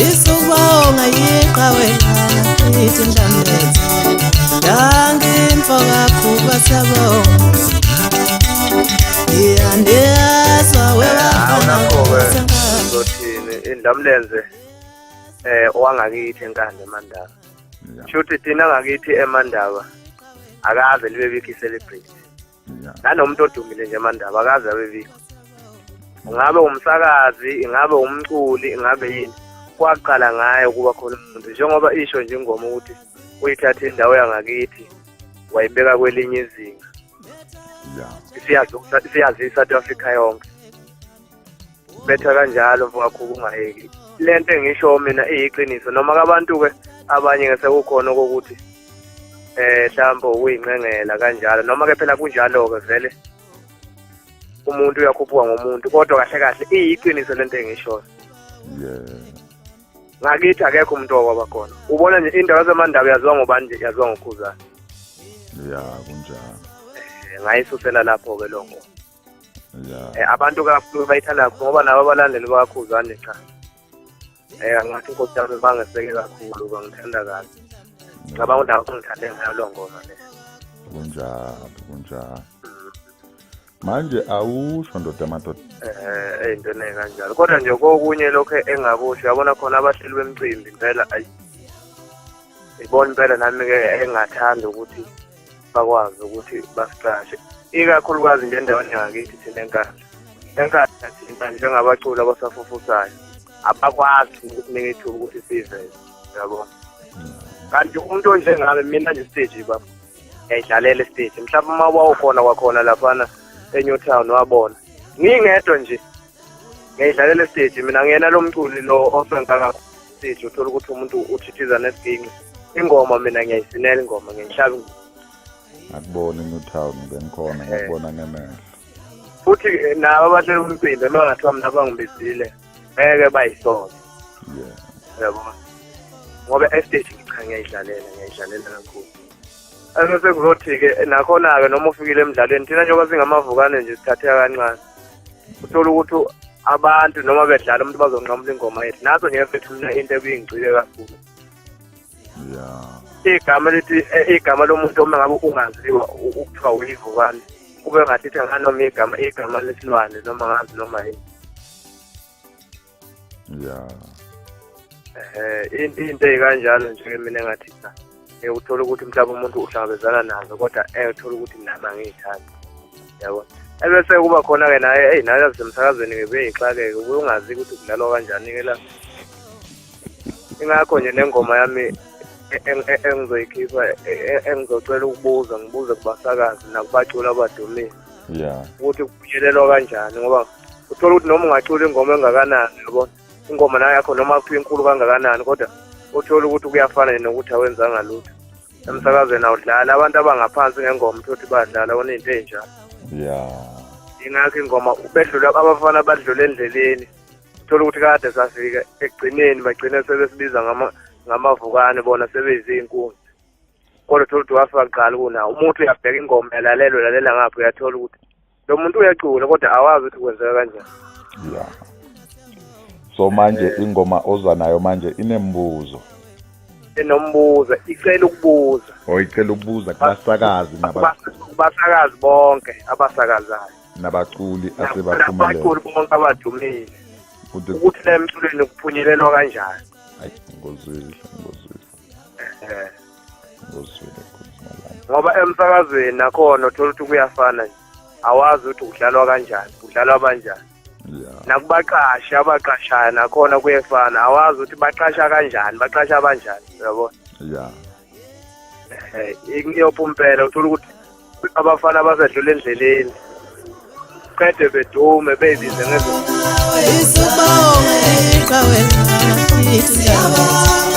Isubonga yiqhawe lakithi Ndlamlenze. Dankie mfo kaKhuba, siyabonga. Iyandiyazwa webafana. Awunakho-ke ngizothini, iNdlamlenze owangakithi eNkandla eMandaba. Shuthi thina ngakithi eMandaba akaze libe bikho i-celebrity. Nanomuntu odumile nje eMandaba akaze abe bikho. Ungabe umsakazi, ingabe umculi, ingabe yini. Kwaqala ngaye ukuba khona umuntu, njengoba isho nje ingoma ukuthi uyithathe indawo yangakithi wayibeka kwelinye izinga. Siyazi i-South Africa yonke. Betha kanjalo mfokaKhuba, ungayeki. Lento engisho mina iyiqiniso, noma kabantu-ke abanye ngesekukhona okokuthi mhlawumbe ukuyincengela kanjalo, noma ke phela kunjalo-ke vele umuntu uyakhuphuka ngomuntu, kodwa kahle kahle iyiqiniso lento engishoyo. Ngakithi akekho umuntu okwaba khona. Ubona nje indawo yaseMandaba yaziwa ngobani nje? Yaziwa ngoKhuzani. Ya, kunjalo. Ngayisusela lapho-ke lo ngoma. Abantu kakhulu bayithanda kakhulu ngoba nabo abalandeli bakaKhuzani, cha, angathi inkosi yami bangeseke kakhulu, bangithanda kabi. Ngicabanga ukuthi akho ngithande ngayo lo ngoma le. Kunjalo, kunjalo. Manje awusho, ndoda madoda. Ey'ntweni ey'kanjalo, kodwa nje kokunye lokho engakusho, yabona khona abahleli bemcimbi impela, ayi, ibona impela nami-ke engathanda ukuthi bakwazi ukuthi basiqashe, ikakhulukazi nje endaweni yangakithi thina eNkandla. ENkandla thina njengabaculi abasafufusayo abakwazi ukusinika ithuba ukuthi siveze, yabo. Kanti umuntu onjengami mina nje stage baba ngiyayidlalela istage, mhlawumbe uma wawukhona kwakhona laphana eNew Town wabona ngingedwa nje ngiyayidlalela istage. Mina ngiyena lo mculi lo oswenka kakhulu stage, uthola ukuthi umuntu uthithiza nesiginci ingoma, mina ngiyayisinela ingoma, ngiyayihlaba ingoma. Ngakubona eNew Town, bengikhona, ngakubona ngemehlo. Futhi nabo abahleli umcimbi uma ngathiwa mina bangibizile ngeke bayisole. Uyabona, ngoba estage cha, ngiyayidlalela, ngiyayidlalela kakhulu. Ebese kuzothi-ke nakhona-ke noma ufikile emdlalweni, thina njengoba singamavukane nje sithatheka kancane, uthola ukuthi abantu noma bedlala umuntu bazonqamula ingoma yethu. Naso nje mfethu mina into ebiyingicike kakhulu. Igama lithi igama lomuntu uma ngabe ungaziwa ukuthiwa uyivukane, kube ngathi ithi nganoma igama lesilwane noma ngazi noma yini. Into ey'kanjalo nje mina engathi cha, uthola ukuthi mhlawumbe umuntu uhlangabezana nazo, kodwa uthola ukuthi nami angiyithandi, yabo. Ebese kuba khona-ke naye, eyi, naye yazisemsakazweni ngibuye ngixakeke, ubuye ungazi ukuthi kudlalwa kanjani-ke la. Ingakho nje nengoma yami engizoyikhipha engizocela ukubuza, ngibuze kubasakazi nakubaculi abadumile ukuthi kuphunyelelwa kanjani, ngoba uthola ukuthi noma ungacula ingoma engakanani, yabona, ingoma nayo yakho noma kuthiwa inkulu kangakanani, kodwa uthola ukuthi kuyafana nje nokuthi awenzanga lutho emsakazweni, awudlali. Abantu abangaphansi ngengoma uthola ukuthi badlala wona, into ey'njalo. Ingakho ingoma bedlula abafana, badlula endleleni, uthola ukuthi kade safika ekugcineni bagcine sebesibiza ngamavukane, bona sebeyizinkunzi, kodwa uthola ukuthi wafika kuqala kunawo. Umuntu uyabheka ingoma, uyalalela, ulalela ngapha, uyathola ukuthi lo muntu uyacula, kodwa awazi ukuthi kwenzeka kanjani. Ya, so manje ingoma oza nayo manje inembuzo. Inombuzo, icela ukubuza. Oh, icela ukubuza kubasakazi Kubasakazi bonke abasakazayo. Nabaculi asebaphumelela. Nabaculi bonke abadumile. Ukuthi la emculweni kuphunyelelwa kanjani. Ayi, ngozwile, ngozwile. Ngozwile, Nkosi. Ngoba emsakazweni nakhona uthola ukuthi kuyafana nje, awazi ukuthi kudlalwa kanjani, kudlalwa kanjani. Nakubaqashi abaqashayo nakhona kuyefana, awazi ukuthi baqasha kanjani, baqasha kanjani, uyabona. Iyophumpela, uthola ukuthi abafana basedlula endleleni qede bedume beyibize ngezo Isubonga iqhawe lakithi.